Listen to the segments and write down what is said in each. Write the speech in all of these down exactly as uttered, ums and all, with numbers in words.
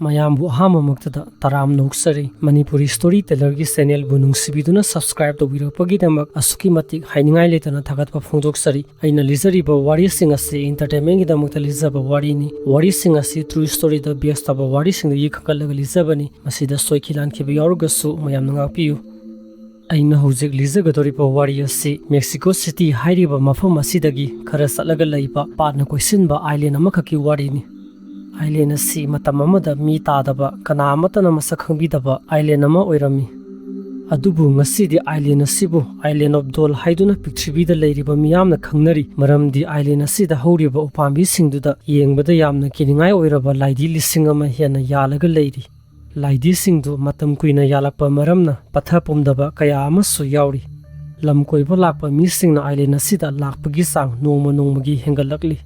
ꯃꯌꯥꯝꯕꯨ ꯑꯍꯥꯟꯕꯃꯛꯇꯗ ꯇꯔꯥꯝꯅ ꯑꯣꯛꯆꯔꯤ꯫ Manipuri story ꯇꯦꯂꯔꯒꯤ ꯆꯦꯅꯦꯜꯕꯨ ꯅꯨꯡꯁꯤꯕꯤꯗꯨꯅ subscribe ꯇꯧꯕꯤꯔꯛꯄꯒꯤꯗꯃꯛ ꯑꯁꯨꯛꯀꯤ ꯃꯇꯤꯛ ꯍꯥꯏꯅꯤꯡꯉꯥꯏ ꯂꯩꯇꯅ ꯊꯥꯒꯠꯄ ꯐꯣꯡꯗꯣꯛꯆꯔꯤ꯫ ꯑꯩꯅ ꯂꯤꯖꯔꯤꯕ ꯋꯥꯔꯤꯁꯤꯡ ꯑꯁꯤ ꯏꯟꯇꯔꯇꯦꯟꯃꯦꯟꯒꯤꯗꯃꯛꯇ ꯂꯤꯖꯕ ꯋꯥꯔꯤꯅꯤ꯫ ꯋꯥꯔꯤꯁꯤꯡ ꯑꯁꯤ ꯇ꯭ꯔꯨ ꯁ꯭ꯇꯣꯔꯤꯗ ꯕꯦꯁ ꯇꯧꯕ ꯋꯥꯔꯤꯁꯤꯡꯗꯒꯤ ꯈꯟꯒꯠꯂꯒ ꯂꯤꯖꯕꯅꯤ꯫ ꯃꯁꯤꯗ ꯁꯣꯏꯈꯤ ꯂꯥꯟꯈꯤꯕ ꯌꯥꯎꯔꯒꯁꯨ ꯃꯌꯥꯝꯅ ꯉꯥꯛꯄꯤꯌꯨ꯫ ꯑꯩꯅ ꯍꯧꯖꯤꯛ ꯂꯤꯖꯒꯗꯧꯔꯤꯕ ꯋꯥꯔꯤ ꯑꯁꯤ ꯃꯦꯛꯁꯤꯀꯣ ꯁꯤꯇꯤ ꯍꯥꯏꯔꯤꯕ ꯃꯐꯝ ꯑꯁꯤꯗꯒꯤ ꯈꯔ ꯆꯠꯂꯒ ꯂꯩꯕ ꯄꯥꯠꯅ ꯀꯣꯏꯁꯤꯟꯕ ꯑꯥꯏꯂꯦꯟ ꯑꯃꯈꯛꯀꯤ ꯋꯥꯔꯤꯅꯤ꯫ ꯑꯥꯏꯂꯦꯟ ꯑꯁꯤ ꯃꯇꯝ ꯑꯃꯗ ꯃꯤ ꯇꯥꯗꯕ, ꯀꯅꯥ ꯑꯃꯠꯇꯅ ꯃꯁꯛ ꯈꯪꯕꯤꯗꯕ ꯑꯥꯏꯂꯦꯟ ꯑꯃ ꯑꯣꯏꯔꯝꯃꯤ꯫ ꯑꯗꯨꯕꯨ ꯉꯁꯤꯗꯤ ꯑꯥꯏꯂꯦꯟ ꯑꯁꯤꯕꯨ Island of Doll ꯍꯥꯏꯗꯨꯅ ꯄ꯭ꯔꯤꯊꯤꯕꯤꯗ ꯂꯩꯔꯤꯕ ꯃꯤꯌꯥꯝꯅ ꯈꯪꯅꯔꯤ, ꯃꯔꯝꯗꯤ ꯑꯥꯏꯂꯦꯟ ꯑꯁꯤꯗ ꯍꯧꯔꯤꯕ ꯎꯄꯥꯝꯕꯤꯁꯤꯡꯗꯨꯗ ꯌꯦꯡꯕꯗ ꯌꯥꯝꯅ ꯀꯤꯅꯤꯡꯉꯥꯏ ꯑꯣꯏꯔꯕ ꯂꯥꯏꯙꯤ ꯂꯤꯁꯤꯡ ꯑꯃ ꯍꯦꯟꯅ ꯌꯥꯜꯂꯒ ꯂꯩꯔꯤ꯫ ꯂꯥꯏꯙꯤꯁꯤꯡꯗꯨ ꯃꯇꯝ ꯀꯨꯏꯅ ꯌꯥꯜꯂꯛꯄ ꯃꯔꯝꯅ ꯄꯠꯊ ꯄꯨꯝꯗꯕ ꯀꯌꯥ ꯑꯃꯁꯨ ꯌꯥꯎꯔꯤ꯫ ꯂꯝ ꯀꯣꯏꯕ ꯂꯥꯛꯄ ꯃꯤꯁꯤꯡꯅ ꯑꯥꯏꯂꯦꯟ ꯑꯁꯤꯗ ꯂꯥꯛꯄꯒꯤ ꯆꯥꯡ ꯅꯣꯡꯃ ꯅꯣꯡꯃꯒꯤ ꯍꯦꯟꯒꯠꯂꯛꯂꯤ꯫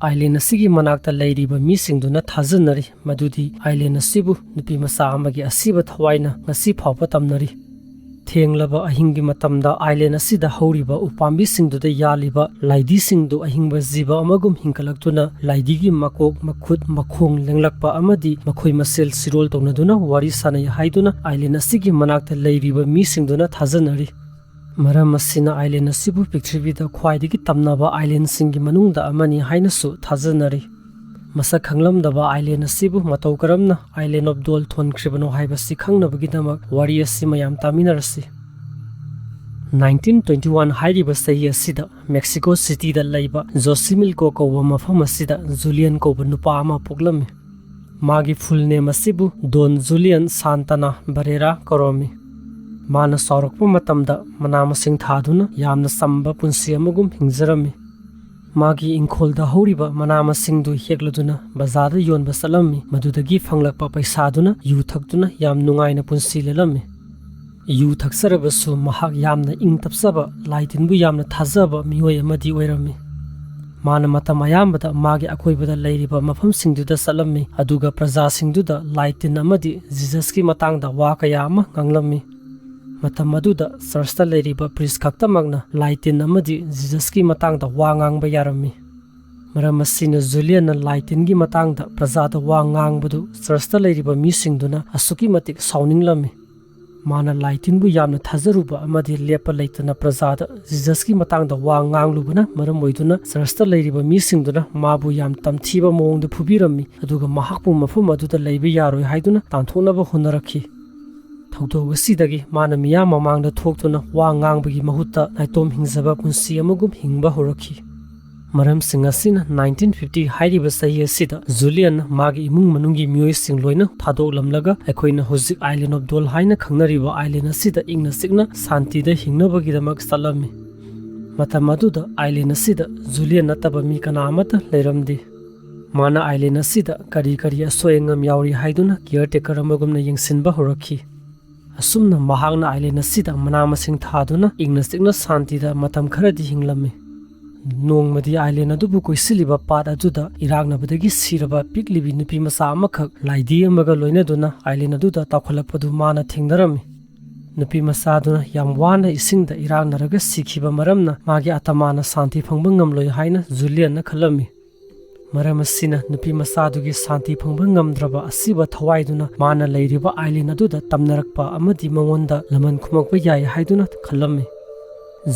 ꯑꯥꯏꯂꯦꯟ ꯑꯁꯤꯒꯤ ꯃꯅꯥꯛꯇ ꯂꯩꯔꯤꯕ ꯃꯤꯁꯤꯡꯗꯨꯅ ꯊꯥꯖꯅꯔꯤ ꯃꯗꯨꯗꯤ ꯑꯥꯏꯂꯦꯟ ꯑꯁꯤꯕꯨ ꯅꯨꯄꯤ ꯃꯆꯥ ꯑꯃꯒꯤ ꯑꯁꯤꯕ ꯊꯋꯥꯏꯅ ꯉꯁꯤ ꯐꯥꯎꯕ ꯇꯝꯅꯔꯤ꯫ ꯊꯦꯡꯂꯕ ꯑꯍꯤꯡꯒꯤ ꯃꯇꯝꯗ ꯑꯥꯏꯂꯦꯟ ꯑꯁꯤꯗ ꯍꯧꯔꯤꯕ ꯎꯄꯥꯝꯕꯤꯁꯤꯡꯗꯨꯗ ꯌꯥꯜꯂꯤꯕ ꯂꯥꯏꯙꯤꯁꯤꯡꯗꯨ ꯑꯍꯤꯡꯕ ꯖꯤꯕ ꯑꯃꯒꯨꯝ ꯍꯤꯡꯒꯠꯂꯛꯇꯨꯅ ꯂꯥꯏꯙꯤꯒꯤ ꯃꯀꯣꯛ, ꯃꯈꯨꯠ, ꯃꯈꯣꯡ ꯂꯦꯡꯂꯛꯄ ꯑꯃꯗꯤ ꯃꯈꯣꯏ ꯃꯁꯦꯜ ꯁꯤꯔꯣꯜ ꯇꯧꯅꯗꯨꯅ ꯋꯥꯔꯤ ꯁꯥꯅꯩ ꯍꯥꯏꯗꯨꯅ ꯑꯥꯏꯂꯦꯟ ꯑꯁꯤꯒꯤ ꯃꯅꯥꯛꯇ ꯂꯩꯔꯤꯕ ꯃꯤꯁꯤꯡꯗꯨꯅ ꯊꯥꯖꯅꯔꯤ꯫ ꯃꯔꯝ ꯑꯁꯤꯅ ꯑꯥꯏꯂꯦꯟ ꯑꯁꯤꯕꯨ ꯄ꯭ꯔꯤꯊꯤꯕꯤꯗ ꯈ꯭ꯋꯥꯏꯗꯒꯤ ꯇꯝꯅꯕ ꯑꯥꯏꯂꯦꯟꯁꯤꯡꯒꯤ ꯃꯅꯨꯡꯗ ꯑꯃꯅꯤ ꯍꯥꯏꯅꯁꯨ ꯊꯥꯖꯅꯔꯤ꯫ ꯃꯁꯛ ꯈꯪꯂꯝꯗꯕ ꯑꯥꯏꯂꯦꯟ ꯑꯁꯤꯕꯨ ꯃꯇꯧ ꯀꯔꯝꯅ Island of Doll ꯊꯣꯟꯈ꯭ꯔꯤꯕꯅꯣ ꯍꯥꯏꯕꯁꯤ ꯈꯪꯅꯕꯒꯤꯗꯃꯛ ꯋꯥꯔꯤ ꯑꯁꯤ ꯃꯌꯥꯝ ꯇꯥꯃꯤꯟꯅꯔꯁꯤ꯫ ꯅꯥꯏꯟꯇꯤꯟ ꯇ꯭ꯋꯦꯟꯇꯤ ꯋꯥꯟ ꯍꯥꯏꯔꯤꯕ ꯆꯍꯤ ꯑꯁꯤꯗ ꯃꯦꯛꯁꯤꯀꯣ ꯁꯤꯇꯤꯗ ꯂꯩꯕ ꯖꯣꯁꯤꯃꯤꯜꯀꯣ ꯀꯧꯕ ꯃꯐꯝ ꯑꯁꯤꯗ ꯖꯨꯂꯤꯌꯟ ꯀꯧꯕ ꯅꯨꯄꯥ ꯑꯃ ꯄꯣꯛꯂꯝꯃꯤ꯫ ꯃꯥꯒꯤ ꯐꯨꯜ ꯅꯦꯝ ꯑꯁꯤꯕꯨ ꯗꯣꯟ ꯖꯨꯂꯤꯌꯟ ꯁꯥꯟꯇꯥꯅꯥ ꯕꯔꯦꯔꯥ ꯀꯧꯔꯝꯃꯤ꯫ ꯃꯥꯅ ꯆꯥꯎꯔꯛꯄ ꯃꯇꯝꯗ ꯃꯅꯥ ꯃꯁꯤꯡ ꯊꯥꯗꯨꯅ ꯌꯥꯝꯅ ꯆꯝꯕ ꯄꯨꯟꯁꯤ ꯑꯃꯒꯨꯝ ꯍꯤꯡꯖꯔꯝꯃꯤ꯫ ꯃꯥꯒꯤ ꯏꯪꯈꯣꯜꯗ ꯍꯧꯔꯤꯕ ꯃꯅꯥ ꯃꯁꯤꯡꯗꯨ ꯍꯦꯛꯂꯗꯨꯅ ꯕꯖꯥꯔꯗ ꯌꯣꯟꯕ ꯆꯠꯂꯝꯃꯤ꯫ ꯃꯗꯨꯗꯒꯤ ꯐꯪꯂꯛꯄ ꯄꯩꯁꯥꯗꯨꯅ ꯌꯨ ꯊꯛꯇꯨꯅ ꯌꯥꯝ ꯅꯨꯡꯉꯥꯏꯅ ꯄꯨꯟꯁꯤ ꯂꯦꯜꯂꯝꯃꯤ꯫ ꯌꯨ ꯊꯛꯆꯔꯕꯁꯨ ꯃꯍꯥꯛ ꯌꯥꯝꯅ ꯏꯪ ꯇꯞꯆꯕ, ꯂꯥꯏ ꯇꯤꯟꯕꯨ ꯌꯥꯝꯅ ꯊꯥꯖꯕ ꯃꯤꯑꯣꯏ ꯑꯃꯗꯤ ꯑꯣꯏꯔꯝꯃꯤ꯫ ꯃꯥꯅ ꯃꯇꯝ ꯑꯌꯥꯝꯕꯗ ꯃꯥꯒꯤ ꯑꯀꯣꯏꯕꯗ ꯂꯩꯔꯤꯕ ꯃꯐꯝꯁꯤꯡꯗꯨꯗ ꯆꯠꯂꯝꯃꯤ, ꯑꯗꯨꯒ ꯄ꯭ꯔꯖꯥꯁꯤꯡꯗꯨꯗ ꯂꯥꯏ ꯇꯤꯟ ꯑꯃꯗꯤ ꯖꯤꯖꯁꯀꯤ ꯃꯇꯥꯡꯗ ꯋꯥ ꯀꯌꯥ ꯑꯃ ꯉꯥꯡꯂꯝꯃꯤ꯫ ꯃꯇꯝ ꯑꯗꯨꯗ ꯆꯔꯆꯇ ꯂꯩꯔꯤꯕ ꯄ꯭ꯔꯤꯁ ꯈꯛꯇꯃꯛꯅ ꯂꯥꯏ ꯇꯤꯟ ꯑꯃꯗꯤ ꯖꯤꯖꯁꯀꯤ ꯃꯇꯥꯡꯗ ꯋꯥ ꯉꯥꯡꯕ ꯌꯥꯔꯝꯃꯤ꯫ ꯃꯔꯝ ꯑꯁꯤꯅ ꯖꯨꯂꯤꯌꯟꯅ ꯂꯥꯏ ꯇꯤꯟꯒꯤ ꯃꯇꯥꯡꯗ ꯄ꯭ꯔꯖꯥꯗ ꯋꯥ ꯉꯥꯡꯕꯗꯨ ꯆꯔꯆꯇ ꯂꯩꯔꯤꯕ ꯃꯤꯁꯤꯡꯗꯨꯅ ꯑꯁꯨꯛꯀꯤ ꯃꯇꯤꯛ ꯁꯥꯎꯅꯤꯡꯂꯝꯃꯤ꯫ ꯃꯥꯅ ꯂꯥꯏ ꯇꯤꯟꯕꯨ ꯌꯥꯝꯅ ꯊꯥꯖꯔꯨꯕ ꯑꯃꯗꯤ ꯂꯦꯞꯄ ꯂꯩꯇꯅ ꯄ꯭ꯔꯖꯥꯗ ꯖꯤꯖꯁꯀꯤ ꯃꯇꯥꯡꯗ ꯋꯥ ꯉꯥꯡꯂꯨꯕꯅ ꯃꯔꯝ ꯑꯣꯏꯗꯨꯅ ꯆꯔꯆꯇ ꯂꯩꯔꯤꯕ ꯃꯤꯁꯤꯡꯗꯨꯅ ꯃꯥꯕꯨ ꯌꯥꯝ ꯇꯝꯊꯤꯕ ꯃꯑꯣꯡꯗ ꯐꯨꯕꯤꯔꯝꯃꯤ, ꯑꯗꯨꯒ ꯃꯍꯥꯛꯄꯨ ꯃꯐꯝ ꯑꯗꯨꯗ ꯂꯩꯕ ꯌꯥꯔꯣꯏ ꯍꯥꯏꯗꯨꯅ ꯇꯥꯟꯊꯣꯛꯅꯕ ꯍꯣꯠꯅꯔꯛꯈꯤ꯫ ꯊꯧꯗꯣꯛ ꯑꯁꯤꯗꯒꯤ ꯃꯥꯅ ꯃꯤꯌꯥꯝ ꯃꯃꯥꯡꯗ ꯊꯣꯛꯇꯨꯅ ꯋꯥ ꯉꯥꯡꯕꯒꯤ ꯃꯍꯨꯠꯇ ꯅꯥꯏꯇꯣꯝ ꯍꯤꯡꯖꯕ ꯄꯨꯟꯁꯤ ꯑꯃꯒꯨꯝ ꯍꯤꯡꯕ ꯍꯧꯔꯛꯈꯤ꯫ ꯃꯔꯝꯁꯤꯡ ꯑꯁꯤꯅ nineteen fifty ꯍꯥꯏꯔꯤꯕ ꯆꯍꯤ ꯑꯁꯤꯗ ꯖꯨꯂꯤꯌꯟꯅ ꯃꯥꯒꯤ ꯏꯃꯨꯡ ꯃꯅꯨꯡꯒꯤ ꯃꯤꯑꯣꯏꯁꯤꯡ ꯂꯣꯏꯅ ꯊꯥꯗꯣꯛꯂꯝꯂꯒ ꯑꯩꯈꯣꯏꯅ ꯍꯧꯖꯤꯛ Island of Doll ꯍꯥꯏꯅ ꯈꯪꯅꯔꯤꯕ island ꯑꯁꯤꯗ ꯏꯪꯅ ꯆꯤꯛꯅ ꯁꯥꯟꯇꯤꯗ ꯍꯤꯡꯅꯕꯒꯤꯗꯃꯛ ꯆꯠꯂꯝꯃꯤ꯫ ꯃꯇꯝ ꯑꯗꯨꯗ island ꯑꯁꯤꯗ ꯖꯨꯂꯤꯌꯟ ꯅꯠꯇꯕ ꯃꯤ ꯀꯅꯥ ꯑꯃꯠꯇ ꯂꯩꯔꯝꯗꯦ꯫ ꯃꯥꯅ island ꯑꯁꯤꯗ ꯀꯔꯤ ꯀꯔꯤ ꯑꯁꯣꯏ ꯑꯉꯥꯝ ꯌꯥꯎꯔꯤ ꯍꯥꯏꯗꯨꯅ caretaker ꯑꯃꯒꯨꯝꯅ ꯌꯦꯡꯁꯤꯟꯕ ꯍꯧꯔꯛꯈꯤ꯫ ꯑꯁꯨꯝꯅ ꯃꯍꯥꯛꯅ island ꯑꯁꯤꯗ ꯃꯅꯥ ꯃꯁꯤꯡ ꯊꯥꯗꯨꯅ ꯏꯪꯅ ꯆꯤꯛꯅ ꯁꯥꯟꯇꯤꯗ ꯃꯇꯝ ꯈꯔꯗꯤ ꯍꯤꯡꯂꯝꯃꯤ꯫ ꯅꯣꯡꯃꯗꯤ island ꯑꯗꯨꯕꯨ ꯀꯣꯏꯁꯤꯜꯂꯤꯕ ꯄꯥꯠ ꯑꯗꯨꯗ ꯏꯔꯥꯛꯅꯕꯗꯒꯤ ꯁꯤꯔꯕ ꯄꯤꯛꯂꯤꯕꯤ ꯅꯨꯄꯤ ꯃꯆꯥ ꯑꯃꯈꯛ ꯂꯥꯏꯙꯤ ꯑꯃꯒ ꯂꯣꯏꯅꯗꯨꯅ island ꯑꯗꯨꯗ ꯇꯥꯎꯈꯠꯂꯛꯄꯗꯨ ꯃꯥꯅ ꯊꯦꯡꯅꯔꯝꯃꯤ꯫ ꯅꯨꯄꯤ ꯃꯆꯥꯗꯨꯅ ꯌꯥꯝ ꯋꯥꯅ ꯏꯁꯤꯡꯗ ꯏꯔꯥꯛꯅꯔꯒ ꯁꯤꯈꯤꯕ ꯃꯔꯝꯅ ꯃꯥꯒꯤ ꯑꯇꯃꯥꯅ ꯁꯥꯟꯇꯤ ꯐꯪꯕ ꯉꯝꯂꯣꯏ ꯍꯥꯏꯅ ꯖꯨꯂꯤꯌꯟꯅ ꯈꯜꯂꯝꯃꯤ꯫ ꯃꯔꯝ ꯑꯁꯤꯅ ꯅꯨꯄꯤ ꯃꯆꯥꯗꯨꯒꯤ ꯁꯥꯟꯇꯤ ꯐꯪꯕ ꯉꯝꯗ꯭ꯔꯕ ꯑꯁꯤꯕ ꯊꯋꯥꯏꯗꯨꯅ ꯃꯥꯅ ꯂꯩꯔꯤꯕ island ꯑꯗꯨꯗ ꯇꯝꯅꯔꯛꯄ ꯑꯃꯗꯤ ꯃꯉꯣꯟꯗ ꯂꯃꯟ ꯈꯨꯝꯃꯛꯄ ꯌꯥꯏ ꯍꯥꯏꯗꯨꯅ ꯈꯜꯂꯝꯃꯤ꯫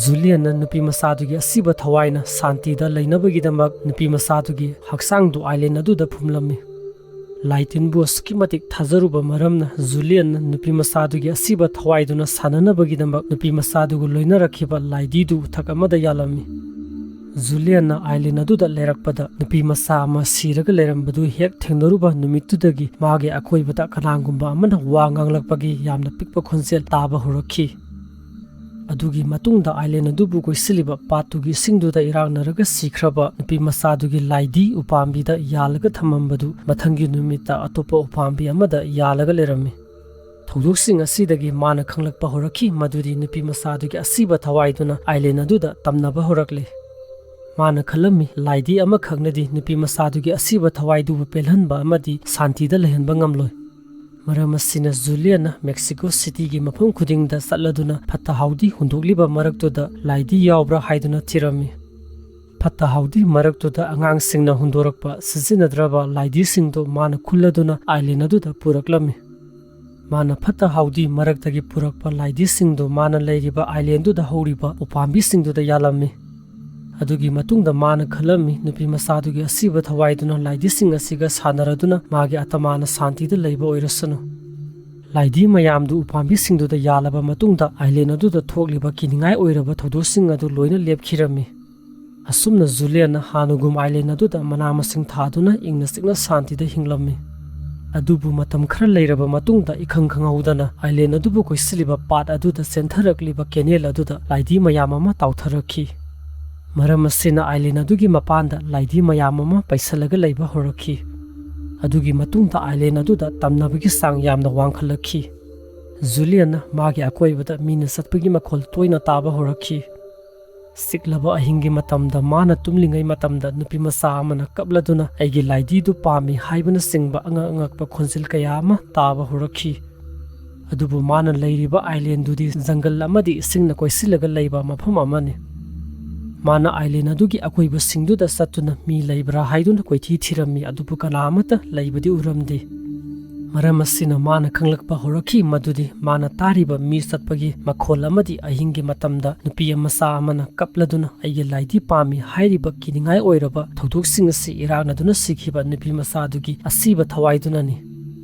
ꯖꯨꯂꯤꯌꯟꯅ ꯅꯨꯄꯤ ꯃꯆꯥꯗꯨꯒꯤ ꯑꯁꯤꯕ ꯊꯋꯥꯏꯅ ꯁꯥꯟꯇꯤꯗ ꯂꯩꯅꯕꯒꯤꯗꯃꯛ ꯅꯨꯄꯤ ꯃꯆꯥꯗꯨꯒꯤ ꯍꯛꯆꯥꯡꯗꯨ island ꯑꯗꯨꯗ ꯐꯨꯝꯂꯝꯃꯤ꯫ ꯂꯥꯏ ꯇꯤꯟꯕꯨ ꯑꯁꯨꯛꯀꯤ ꯃꯇꯤꯛ ꯊꯥꯖꯔꯨꯕ ꯃꯔꯝꯅ ꯖꯨꯂꯤꯌꯟꯅ ꯅꯨꯄꯤ ꯃꯆꯥꯗꯨꯒꯤ ꯑꯁꯤꯕ ꯊꯋꯥꯏꯗꯨꯅ ꯁꯥꯟꯅꯅꯕꯒꯤꯗꯃꯛ ꯅꯨꯄꯤ ꯃꯆꯥꯗꯨꯒ ꯂꯣꯏꯅꯔꯛꯈꯤꯕ ꯂꯥꯏꯙꯤꯗꯨ ꯎꯊꯛ ꯑꯃꯗ ꯌꯥꯜꯂꯝꯃꯤ꯫ ꯖꯨꯂꯤꯌꯟꯅ island ꯑꯗꯨꯗ ꯂꯩꯔꯛꯄꯗ ꯅꯨꯄꯤ ꯃꯆꯥ ꯑꯃ ꯁꯤꯔꯒ ꯂꯩꯔꯝꯕꯗꯨ ꯍꯦꯛ ꯊꯦꯡꯅꯔꯨꯕ ꯅꯨꯃꯤꯠꯇꯨꯗꯒꯤ ꯃꯥꯒꯤ ꯑꯀꯣꯏꯕꯗ ꯀꯅꯥꯒꯨꯝꯕ ꯑꯃꯅ ꯋꯥ ꯉꯥꯡꯂꯛꯄꯒꯤ ꯌꯥꯝꯅ ꯄꯤꯛꯄ ꯈꯣꯟꯖꯦꯜ ꯇꯥꯕ ꯍꯧꯔꯛꯈꯤ꯫ ꯑꯗꯨꯒꯤ ꯃꯇꯨꯡꯗ island ꯑꯗꯨꯕꯨ ꯀꯣꯏꯁꯤꯜꯂꯤꯕ ꯄꯥꯠꯇꯨꯒꯤ ꯏꯁꯤꯡꯗꯨꯗ ꯏꯔꯥꯛꯅꯔꯒ ꯁꯤꯈ꯭ꯔꯕ ꯅꯨꯄꯤ ꯃꯆꯥꯗꯨꯒꯤ ꯂꯥꯏꯙꯤ ꯎꯄꯥꯝꯕꯤꯗ ꯌꯥꯜꯂꯒ ꯊꯝꯃꯝꯕꯗꯨ ꯃꯊꯪꯒꯤ ꯅꯨꯃꯤꯠꯇ ꯑꯇꯣꯞꯄ ꯎꯄꯥꯝꯕꯤ ꯑꯃꯗ ꯌꯥꯜꯂꯒ ꯂꯩꯔꯝꯃꯤ꯫ ꯊꯧꯗꯣꯛꯁꯤꯡ ꯑꯁꯤꯗꯒꯤ ꯃꯥꯅ ꯈꯪꯂꯛꯄ ꯍꯧꯔꯛꯈꯤ ꯃꯗꯨꯗꯤ ꯅꯨꯄꯤ ꯃꯆꯥꯗꯨꯒꯤ ꯑꯁꯤꯕ ꯊꯋꯥꯏꯗꯨꯅ island ꯑꯗꯨꯗ ꯇꯝꯅꯕ ꯍꯧꯔꯛꯂꯦ꯫ ꯃꯥꯅ ꯈꯜꯂꯝꯃꯤ, ꯂꯥꯏꯙꯤ ꯑꯃꯈꯛꯅꯗꯤ ꯅꯨꯄꯤ ꯃꯆꯥꯗꯨꯒꯤ ꯑꯁꯤꯕ ꯊꯋꯥꯏꯗꯨꯕꯨ ꯄꯦꯜꯍꯟꯕ ꯑꯃꯗꯤ ꯁꯥꯟꯇꯤꯗ ꯂꯩꯍꯟꯕ ꯉꯝꯂꯣꯏ꯫ ꯃꯔꯝ ꯑꯁꯤꯅ ꯖꯨꯂꯤꯌꯟꯅ ꯃꯦꯛꯁꯤꯀꯣ ꯁꯤꯇꯤꯒꯤ ꯃꯐꯝ ꯈꯨꯗꯤꯡꯗ ꯆꯠꯂꯗꯨꯅ ꯐꯠꯇ ꯍꯥꯎꯗꯤ ꯍꯨꯟꯗꯣꯛꯂꯤꯕ ꯃꯔꯛꯇꯨꯗ ꯂꯥꯏꯙꯤ ꯌꯥꯎꯕ꯭ꯔꯥ ꯍꯥꯏꯗꯨꯅ ꯊꯤꯔꯝꯃꯤ꯫ ꯐꯠꯇ ꯍꯥꯎꯗꯤ ꯃꯔꯛꯇꯨꯗ ꯑꯉꯥꯡꯁꯤꯡꯅ ꯍꯨꯟꯗꯣꯔꯛꯄ ꯁꯤꯖꯤꯟꯅꯗ꯭ꯔꯕ ꯂꯥꯏꯙꯤꯁꯤꯡꯗꯨ ꯃꯥꯅ ꯈꯨꯜꯂꯗꯨꯅ ꯑꯥꯏꯂꯦꯟ ꯑꯗꯨꯗ ꯄꯨꯔꯛꯂꯝꯃꯤ꯫ ꯃꯥꯅ ꯐꯠꯇ ꯍꯥꯎꯗꯤ ꯃꯔꯛꯇꯒꯤ ꯄꯨꯔꯛꯄ ꯂꯥꯏꯙꯤꯁꯤꯡꯗꯨ ꯃꯥꯅ ꯂꯩꯔꯤꯕ ꯑꯥꯏꯂꯦꯟꯗꯨꯗ ꯍꯧꯔꯤꯕ ꯎꯄꯥꯝꯕꯤꯁꯤꯡꯗꯨꯗ ꯌꯥꯜꯂꯝꯃꯤ꯫ ꯑꯗꯨꯒꯤ ꯃꯇꯨꯡꯗ ꯃꯥꯅ ꯈꯜꯂꯝꯃꯤ, ꯅꯨꯄꯤ ꯃꯆꯥꯗꯨꯒꯤ ꯑꯁꯤꯕ ꯊꯋꯥꯏꯗꯨꯅ ꯂꯥꯏꯙꯤꯁꯤꯡ ꯑꯁꯤꯒ ꯁꯥꯟꯅꯔꯗꯨꯅ ꯃꯥꯒꯤ ꯑꯇꯃꯥꯅ ꯁꯥꯟꯇꯤꯗ ꯂꯩꯕ ꯑꯣꯏꯔꯁꯅꯨ꯫ ꯂꯥꯏꯙꯤ ꯃꯌꯥꯝꯗꯨ ꯎꯄꯥꯝꯕꯤꯁꯤꯡꯗꯨꯗ ꯌꯥꯜꯂꯕ ꯃꯇꯨꯡꯗ ꯑꯥꯏꯂꯦꯟ ꯑꯗꯨꯗ ꯊꯣꯛꯂꯤꯕ ꯀꯤꯅꯤꯡꯉꯥꯏ ꯑꯣꯏꯔꯕ ꯊꯧꯗꯣꯛꯁꯤꯡ ꯑꯗꯨ ꯂꯣꯏꯅ ꯂꯦꯞꯈꯤꯔꯝꯃꯤ꯫ ꯑꯁꯨꯝꯅ ꯖꯨꯂꯤꯌꯟꯅ ꯍꯥꯟꯅꯒꯨꯝ ꯑꯥꯏꯂꯦꯟ ꯑꯗꯨꯗ ꯃꯅꯥ ꯃꯁꯤꯡ ꯊꯥꯗꯨꯅ ꯏꯪꯅ ꯆꯤꯛꯅ ꯁꯥꯟꯇꯤꯗ ꯍꯤꯡꯂꯝꯃꯤ꯫ ꯑꯗꯨꯕꯨ ꯃꯇꯝ ꯈꯔ ꯂꯩꯔꯕ ꯃꯇꯨꯡꯗ ꯏꯈꯪ ꯈꯪꯍꯧꯗꯅ ꯑꯥꯏꯂꯦꯟ ꯑꯗꯨꯕꯨ ꯀꯣꯏꯁꯤꯜꯂꯤꯕ ꯄꯥꯠ ꯑꯗꯨꯗ ꯆꯦꯟꯊꯔꯛꯂꯤꯕ ꯀꯦꯅꯦꯜ ꯑꯗꯨꯗ ꯂꯥꯏꯙꯤ ꯃꯌꯥꯝ ꯑꯃ ꯇꯥꯎꯊꯔꯛꯈꯤ꯫ ꯃꯔꯝ ꯑꯁꯤꯅ ꯑꯥꯏꯂꯦꯟ ꯑꯗꯨꯒꯤ ꯃꯄꯥꯟꯗ ꯂꯥꯏꯙꯤ ꯃꯌꯥꯝ ꯑꯃ ꯄꯩꯁꯜꯂꯒ ꯂꯩꯕ ꯍꯧꯔꯛꯈꯤ꯫ ꯑꯗꯨꯒꯤ ꯃꯇꯨꯡꯗ ꯑꯥꯏꯂꯦꯟ ꯑꯗꯨꯗ ꯇꯝꯅꯕꯒꯤ ꯆꯥꯡ ꯌꯥꯝꯅ ꯋꯥꯡꯈꯠꯂꯛꯈꯤ꯫ ꯖꯨꯂꯤꯌꯟꯅ ꯃꯥꯒꯤ ꯑꯀꯣꯏꯕꯗ ꯃꯤꯅ ꯆꯠꯄꯒꯤ ꯃꯈꯣꯜ ꯇꯣꯏꯅ ꯇꯥꯕ ꯍꯧꯔꯛꯈꯤ꯫ ꯆꯤꯛꯂꯕ ꯑꯍꯤꯡꯒꯤ ꯃꯇꯝꯗ ꯃꯥꯅ ꯇꯨꯝꯂꯤꯉꯩ ꯃꯇꯝꯗ ꯅꯨꯄꯤ ꯃꯆꯥ ꯑꯃꯅ ꯀꯞꯂꯗꯨꯅ "ꯑꯩꯒꯤ ꯂꯥꯏꯙꯤꯗꯨ ꯄꯥꯝꯃꯤ" ꯍꯥꯏꯕꯅꯆꯤꯡꯕ ꯑꯉꯛ ꯑꯉꯛꯄ ꯈꯣꯟꯖꯦꯜ ꯀꯌꯥ ꯑꯃ ꯇꯥꯕ ꯍꯧꯔꯛꯈꯤ꯫ ꯑꯗꯨꯕꯨ ꯃꯥꯅ ꯂꯩꯔꯤꯕ ꯑꯥꯏꯂꯦꯟꯗꯨꯗꯤ ꯖꯪꯒꯜ ꯑꯃꯗꯤ ꯏꯁꯤꯡꯅ ꯀꯣꯏꯁꯤꯜꯂꯒ ꯂꯩꯕ ꯃꯐꯝ ꯑꯃꯅꯤ꯫ ꯃꯥꯅ ꯑꯥꯏꯂꯦꯟ ꯑꯗꯨꯒꯤ ꯑꯀꯣꯏꯕꯁꯤꯡꯗꯨꯗ ꯆꯠꯇꯨꯅ ꯃꯤ ꯂꯩꯕ꯭ꯔꯥ ꯍꯥꯏꯗꯨꯅ ꯀꯣꯏꯊꯤ ꯊꯤꯔꯝꯃꯤ, ꯑꯗꯨꯕꯨ ꯀꯅꯥ ꯑꯃꯠꯇ ꯂꯩꯕꯗꯤ ꯎꯔꯝꯗꯦ꯫ ꯃꯔꯝ ꯑꯁꯤꯅ ꯃꯥꯅ ꯈꯪꯂꯛꯄ ꯍꯧꯔꯛꯈꯤ ꯃꯗꯨꯗꯤ ꯃꯥꯅ ꯇꯥꯔꯤꯕ ꯃꯤ ꯆꯠꯄꯒꯤ ꯃꯈꯣꯜ ꯑꯃꯗꯤ ꯑꯍꯤꯡꯒꯤ ꯃꯇꯝꯗ ꯅꯨꯄꯤ ꯃꯆꯥ ꯑꯃꯅ ꯀꯞꯂꯗꯨꯅ "ꯑꯩꯒꯤ ꯂꯥꯏꯙꯤ ꯄꯥꯝꯃꯤ" ꯍꯥꯏꯔꯤꯕ ꯀꯤꯅꯤꯡꯉꯥꯏ ꯑꯣꯏꯔꯕ ꯊꯧꯗꯣꯛꯁꯤꯡ ꯑꯁꯤ ꯏꯔꯥꯛꯅꯗꯨꯅ ꯁꯤꯈꯤꯕ ꯅꯨꯄꯤ ꯃꯆꯥꯗꯨꯒꯤ ꯑꯁꯤꯕ ꯊꯋꯥꯏꯗꯨꯅꯅꯤ꯫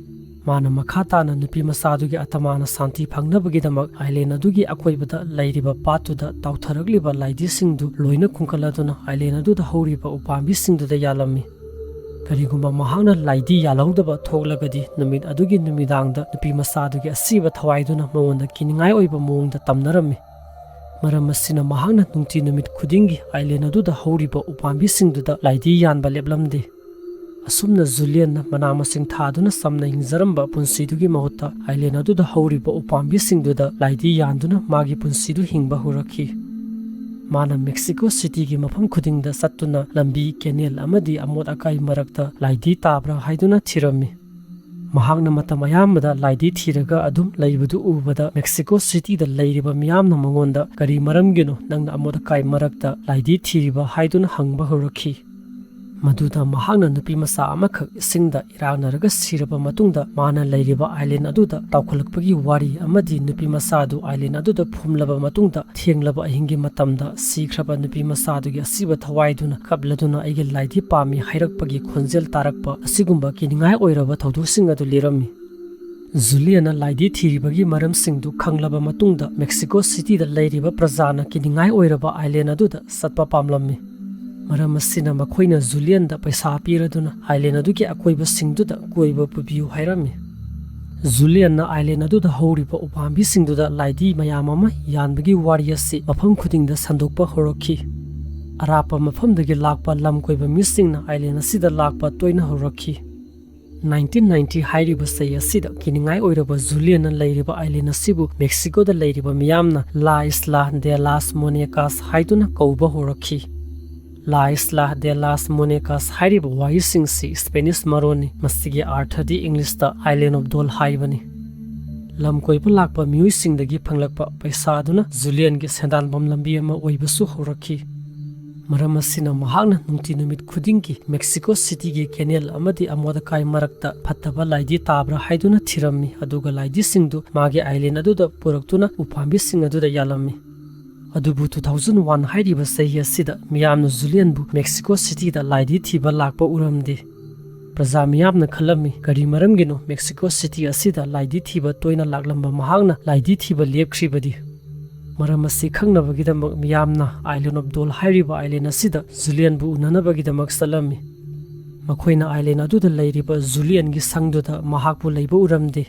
ꯃꯥꯅ ꯃꯈꯥ ꯇꯥꯅ ꯅꯨꯄꯤ ꯃꯆꯥꯗꯨꯒꯤ ꯑꯇꯃꯥꯅ ꯁꯥꯟꯇꯤ ꯐꯪꯅꯕꯒꯤꯗꯃꯛ ꯑꯥꯏꯂꯦꯟ ꯑꯗꯨꯒꯤ ꯑꯀꯣꯏꯕꯗ ꯂꯩꯔꯤꯕ ꯄꯥꯠꯇꯨꯗ ꯇꯥꯎꯊꯔꯛꯂꯤꯕ ꯂꯥꯏꯙꯤꯁꯤꯡꯗꯨ ꯂꯣꯏꯅ ꯈꯨꯟꯒꯠꯂꯗꯨꯅ ꯑꯥꯏꯂꯦꯟ ꯑꯗꯨꯗ ꯍꯧꯔꯤꯕ ꯎꯄꯥꯝꯕꯤꯁꯤꯡꯗꯨꯗ ꯌꯥꯜꯂꯝꯃꯤ꯫ ꯀꯔꯤꯒꯨꯝꯕ ꯃꯍꯥꯛꯅ ꯂꯥꯏꯙꯤ ꯌꯥꯜꯍꯧꯗꯕ ꯊꯣꯛꯂꯒꯗꯤ ꯅꯨꯃꯤꯠ ꯑꯗꯨꯒꯤ ꯅꯨꯃꯤꯗꯥꯡꯗ ꯅꯨꯄꯤ ꯃꯆꯥꯗꯨꯒꯤ ꯑꯁꯤꯕ ꯊꯋꯥꯏꯗꯨꯅ ꯃꯉꯣꯟꯗ ꯀꯤꯅꯤꯡꯉꯥꯏ ꯑꯣꯏꯕ ꯃꯑꯣꯡꯗ ꯇꯝꯅꯔꯝꯃꯤ꯫ ꯃꯔꯝ ꯑꯁꯤꯅ ꯃꯍꯥꯛꯅ ꯅꯨꯡꯇꯤ ꯅꯨꯃꯤꯠ ꯈꯨꯗꯤꯡꯒꯤ ꯑꯥꯏꯂꯦꯟ ꯑꯗꯨꯗ ꯍꯧꯔꯤꯕ ꯎꯄꯥꯝꯕꯤꯁꯤꯡꯗꯨꯗ ꯂꯥꯏꯙꯤ ꯌꯥꯟꯕ ꯂꯦꯞꯂꯝꯗꯦ꯫ ꯑꯁꯨꯝꯅ ꯖꯨꯂꯤꯌꯟꯅ ꯃꯅꯥ ꯃꯁꯤꯡ ꯊꯥꯗꯨꯅ ꯆꯝꯅ ꯍꯤꯡꯖꯔꯝꯕ ꯄꯨꯟꯁꯤꯗꯨꯒꯤ ꯃꯍꯨꯠꯇ ꯑꯥꯏꯂꯦꯟ ꯑꯗꯨꯗ ꯍꯧꯔꯤꯕ ꯎꯄꯥꯝꯕꯤꯁꯤꯡꯗꯨꯗ ꯂꯥꯏꯙꯤ ꯌꯥꯟꯗꯨꯅ ꯃꯥꯒꯤ ꯄꯨꯟꯁꯤꯗꯨ ꯍꯤꯡꯕ ꯍꯧꯔꯛꯈꯤ꯫ ꯃꯥꯅ ꯃꯦꯛꯁꯤꯀꯣ ꯁꯤꯇꯤꯒꯤ ꯃꯐꯝ ꯈꯨꯗꯤꯡꯗ ꯆꯠꯇꯨꯅ ꯂꯝꯕꯤ, ꯀꯦꯅꯦꯜ ꯑꯃꯗꯤ ꯑꯃꯣꯠ ꯑꯀꯥꯏ ꯃꯔꯛꯇ ꯂꯥꯏꯙꯤ ꯇꯥꯕ꯭ꯔꯥ ꯍꯥꯏꯗꯨꯅ ꯊꯤꯔꯝꯃꯤ꯫ ꯃꯍꯥꯛꯅ ꯃꯇꯝ ꯑꯌꯥꯝꯕꯗ ꯂꯥꯏꯙꯤ ꯊꯤꯔꯒ ꯑꯗꯨꯝ ꯂꯩꯕꯗꯨ ꯎꯕꯗ ꯃꯦꯛꯁꯤꯀꯣ ꯁꯤꯇꯤꯗ ꯂꯩꯔꯤꯕ ꯃꯤꯌꯥꯝꯅ ꯃꯉꯣꯟꯗ "ꯀꯔꯤ ꯃꯔꯝꯒꯤꯅꯣ ꯅꯪꯅ ꯑꯃꯣꯠ ꯑꯀꯥꯏ ꯃꯔꯛꯇ ꯂꯥꯏꯙꯤ ꯊꯤꯔꯤꯕ?" ꯍꯥꯏꯗꯨꯅ ꯍꯪꯕ ꯍꯧꯔꯛꯈꯤ꯫ ꯃꯗꯨꯗ ꯃꯍꯥꯛꯅ ꯅꯨꯄꯤ ꯃꯆꯥ ꯑꯃꯈꯛ ꯏꯁꯤꯡꯗ ꯏꯔꯥꯛꯅꯔꯒ ꯁꯤꯔꯕ ꯃꯇꯨꯡꯗ ꯃꯥꯅ ꯂꯩꯔꯤꯕ ꯑꯥꯏꯂꯦꯟ ꯑꯗꯨꯗ ꯇꯥꯎꯈꯠꯂꯛꯄꯒꯤ ꯋꯥꯔꯤ ꯑꯃꯗꯤ ꯅꯨꯄꯤ ꯃꯆꯥ ꯑꯗꯨ ꯑꯥꯏꯂꯦꯟ ꯑꯗꯨꯗ ꯐꯨꯝꯂꯕ ꯃꯇꯨꯡꯗ ꯊꯦꯡꯂꯕ ꯑꯍꯤꯡꯒꯤ ꯃꯇꯝꯗ ꯁꯤꯈ꯭ꯔꯕ ꯅꯨꯄꯤ ꯃꯆꯥ ꯑꯗꯨꯒꯤ ꯑꯁꯤꯕ ꯊꯋꯥꯏꯗꯨꯅ ꯀꯞꯂꯗꯨꯅ "ꯑꯩꯒꯤ ꯂꯥꯏꯙꯤ ꯄꯥꯝꯃꯤ" ꯍꯥꯏꯔꯛꯄꯒꯤ ꯈꯣꯟꯖꯦꯜ ꯇꯥꯔꯛꯄ ꯑꯁꯤꯒꯨꯝꯕ ꯀꯤꯅꯤꯡꯉꯥꯏ ꯑꯣꯏꯔꯕ ꯊꯧꯗꯣꯛꯁꯤꯡ ꯑꯗꯨ ꯂꯤꯔꯝꯃꯤ꯫ ꯖꯨꯂꯤꯌꯟꯅ ꯂꯥꯏꯙꯤ ꯊꯤꯔꯤꯕꯒꯤ ꯃꯔꯝꯁꯤꯡꯗꯨ ꯈꯪꯂꯕ ꯃꯇꯨꯡꯗ ꯃꯦꯛꯁꯤꯀꯣ ꯁꯤꯇꯤꯗ ꯂꯩꯔꯤꯕ ꯄ꯭ꯔꯖꯥꯅ ꯀꯤꯅꯤꯡꯉꯥꯏ ꯑꯣꯏꯔꯕ ꯑꯥꯏꯂꯦꯟ ꯑꯗꯨꯗ ꯆꯠꯄ ꯄꯥꯝꯂꯝꯃꯤ꯫ ꯃꯔꯝ ꯑꯁꯤꯅ ꯃꯈꯣꯏꯅ ꯖꯨꯂꯤꯌꯟꯗ ꯄꯩꯁꯥ ꯄꯤꯔꯗꯨꯅ ꯑꯥꯏꯂꯦꯟ ꯑꯗꯨꯒꯤ ꯑꯀꯣꯏꯕꯁꯤꯡꯗꯨꯗ ꯀꯣꯏꯕ ꯄꯨꯕꯤꯌꯨ ꯍꯥꯏꯔꯝꯃꯤ꯫ ꯖꯨꯂꯤꯌꯟꯅ ꯑꯥꯏꯂꯦꯟ ꯑꯗꯨꯗ ꯍꯧꯔꯤꯕ ꯎꯄꯥꯝꯕꯤꯁꯤꯡꯗꯨꯗ ꯂꯥꯏꯙꯤ ꯃꯌꯥꯝ ꯑꯃ ꯌꯥꯟꯕꯒꯤ ꯋꯥꯔꯤ ꯑꯁꯤ ꯃꯐꯝ ꯈꯨꯗꯤꯡꯗ ꯁꯟꯗꯣꯛꯄ ꯍꯧꯔꯛꯈꯤ꯫ ꯑꯔꯥꯞꯄ ꯃꯐꯝꯗꯒꯤ ꯂꯥꯛꯄ ꯂꯝ ꯀꯣꯏꯕ ꯃꯤꯁꯤꯡꯅ ꯑꯥꯏꯂꯦꯟ ꯑꯁꯤꯗ ꯂꯥꯛꯄ ꯇꯣꯏꯅ ꯍꯧꯔꯛꯈꯤ꯫ ꯅꯥꯏꯟꯇꯤꯟ ꯅꯥꯏꯟꯇꯤ ꯍꯥꯏꯔꯤꯕ ꯆꯍꯤ ꯑꯁꯤꯗ ꯀꯤꯅꯤꯡꯉꯥꯏ ꯑꯣꯏꯔꯕ ꯖꯨꯂꯤꯌꯟꯅ ꯂꯩꯔꯤꯕ ꯑꯥꯏꯂꯦꯟ ꯑꯁꯤꯕꯨ ꯃꯦꯛꯁꯤꯀꯣꯗ ꯂꯩꯔꯤꯕ ꯃꯤꯌꯥꯝꯅ "ꯂꯥ ꯏꯁꯂꯥ ꯗꯦ ꯂꯥꯁ ꯃꯣꯅꯦꯀꯥꯁ" ꯍꯥꯏꯗꯨꯅ ꯀꯧꯕ ꯍꯧꯔꯛꯈꯤ꯫ "ꯂꯥ ꯏꯁꯂꯥ ꯗꯦ ꯂꯥꯁ ꯃꯣꯅꯦꯀꯥꯁ" ꯍꯥꯏꯔꯤꯕ ꯋꯥꯍꯩꯁꯤꯡꯁꯤ ꯏꯁꯄꯦꯅꯤꯁ ꯃꯔꯣꯟꯅꯤ꯫ ꯃꯁꯤꯒꯤ ꯑꯥꯔꯊꯗꯤ ꯏꯪꯂꯤꯁꯇ "ꯑꯥꯏꯂꯦꯟ ꯑꯣꯐ ꯗꯣꯜ" ꯍꯥꯏꯕꯅꯤ꯫ ꯂꯝ ꯀꯣꯏꯕ ꯂꯥꯛꯄ ꯃꯤꯑꯣꯏꯁꯤꯡꯗꯒꯤ ꯐꯪꯂꯛꯄ ꯄꯩꯁꯥ ꯑꯗꯨꯅ ꯖꯨꯂꯤꯌꯟꯒꯤ ꯁꯦꯟꯗꯥꯟꯐꯝ ꯂꯝꯕꯤ ꯑꯃ ꯑꯣꯏꯕꯁꯨ ꯍꯧꯔꯛꯈꯤ꯫ ꯃꯔꯝ ꯑꯁꯤꯅ ꯃꯍꯥꯛꯅ ꯅꯨꯡꯇꯤ ꯅꯨꯃꯤꯠ ꯈꯨꯗꯤꯡꯒꯤ ꯃꯦꯛꯁꯤꯀꯣ ꯁꯤꯇꯤꯒꯤ ꯀꯦꯅꯦꯜ ꯑꯃꯗꯤ ꯑꯃꯣꯠ ꯑꯀꯥꯏ ꯃꯔꯛꯇ ꯐꯠꯇꯕ ꯂꯥꯏꯙꯤ ꯇꯥꯕ꯭ꯔꯥ ꯍꯥꯏꯗꯨꯅ ꯊꯤꯔꯝꯃꯤ, ꯑꯗꯨꯒ ꯂꯥꯏꯙꯤꯁꯤꯡꯗꯨ ꯃꯥꯒꯤ ꯑꯥꯏꯂꯦꯟ ꯑꯗꯨꯗ ꯄꯨꯔꯛꯇꯨꯅ ꯎꯄꯥꯝꯕꯤꯁꯤꯡ ꯑꯗꯨꯗ ꯌꯥꯜꯂꯝꯃꯤ꯫ ꯑꯗꯨꯕꯨ ꯇꯨ ꯊꯥꯎꯖꯟ ꯋꯥꯟ ꯍꯥꯏꯔꯤꯕ ꯆꯍꯤ ꯑꯁꯤꯗ ꯃꯤꯌꯥꯝꯅ ꯖꯨꯂꯤꯌꯟꯕꯨ ꯃꯦꯛꯁꯤꯀꯣ ꯁꯤꯇꯤꯗ ꯂꯥꯏꯙꯤ ꯊꯤꯕ ꯂꯥꯛꯄ ꯎꯔꯝꯗꯦ꯫ ꯄ꯭ꯔꯖꯥ ꯃꯤꯌꯥꯝꯅ ꯈꯜꯂꯝꯃꯤ, ꯀꯔꯤ ꯃꯔꯝꯒꯤꯅꯣ ꯃꯦꯛꯁꯤꯀꯣ ꯁꯤꯇꯤ ꯑꯁꯤꯗ ꯂꯥꯏꯙꯤ ꯊꯤꯕ ꯇꯣꯏꯅ ꯂꯥꯛꯂꯝꯕ ꯃꯍꯥꯛꯅ ꯂꯥꯏꯙꯤ ꯊꯤꯕ ꯂꯦꯞꯈ꯭ꯔꯤꯕꯗꯤ? ꯃꯔꯝ ꯑꯁꯤ ꯈꯪꯅꯕꯒꯤꯗꯃꯛ ꯃꯤꯌꯥꯝꯅ ꯑꯥꯏꯂꯦꯟ ꯑꯣꯐ ꯗꯣꯜ ꯍꯥꯏꯔꯤꯕ ꯑꯥꯏꯂꯦꯟ ꯑꯁꯤꯗ ꯖꯨꯂꯤꯌꯟꯕꯨ ꯎꯅꯅꯕꯒꯤꯗꯃꯛ ꯆꯠꯂꯝꯃꯤ꯫ ꯃꯈꯣꯏꯅ ꯑꯥꯏꯂꯦꯟ ꯑꯗꯨꯗ ꯂꯩꯔꯤꯕ ꯖꯨꯂꯤꯌꯟꯒꯤ ꯁꯪꯗꯨꯗ ꯃꯍꯥꯛꯄꯨ ꯂꯩꯕ ꯎꯔꯝꯗꯦ꯫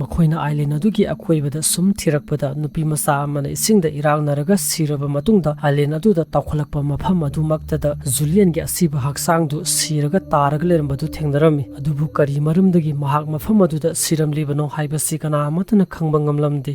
ꯃꯈꯣꯏꯅ ꯑꯥꯏꯂꯦꯟ ꯑꯗꯨꯒꯤ ꯑꯀꯣꯏꯕꯗ ꯁꯨꯝ ꯊꯤꯔꯛꯄꯗ ꯅꯨꯄꯤ ꯃꯆꯥ ꯑꯃꯅ ꯏꯁꯤꯡꯗ ꯏꯔꯥꯛꯅꯔꯒ ꯁꯤꯔꯕ ꯃꯇꯨꯡꯗ ꯑꯥꯏꯂꯦꯟ ꯑꯗꯨꯗ ꯇꯥꯎꯈꯠꯂꯛꯄ ꯃꯐꯝ ꯑꯗꯨꯃꯛꯇꯗ ꯖꯨꯂꯤꯌꯟꯒꯤ ꯑꯁꯤꯕ ꯍꯛꯆꯥꯡꯗꯨ ꯁꯤꯔꯒ ꯇꯥꯔꯒ ꯂꯩꯔꯝꯕꯗꯨ ꯊꯦꯡꯅꯔꯝꯃꯤ꯫ ꯑꯗꯨꯕꯨ ꯀꯔꯤ ꯃꯔꯝꯗꯒꯤ ꯃꯍꯥꯛ ꯃꯐꯝ ꯑꯗꯨꯗ ꯁꯤꯔꯝꯂꯤꯕꯅꯣ ꯍꯥꯏꯕꯁꯤ ꯀꯅꯥ ꯑꯃꯠꯇꯅ ꯈꯪꯕ ꯉꯝꯂꯝꯗꯦ꯫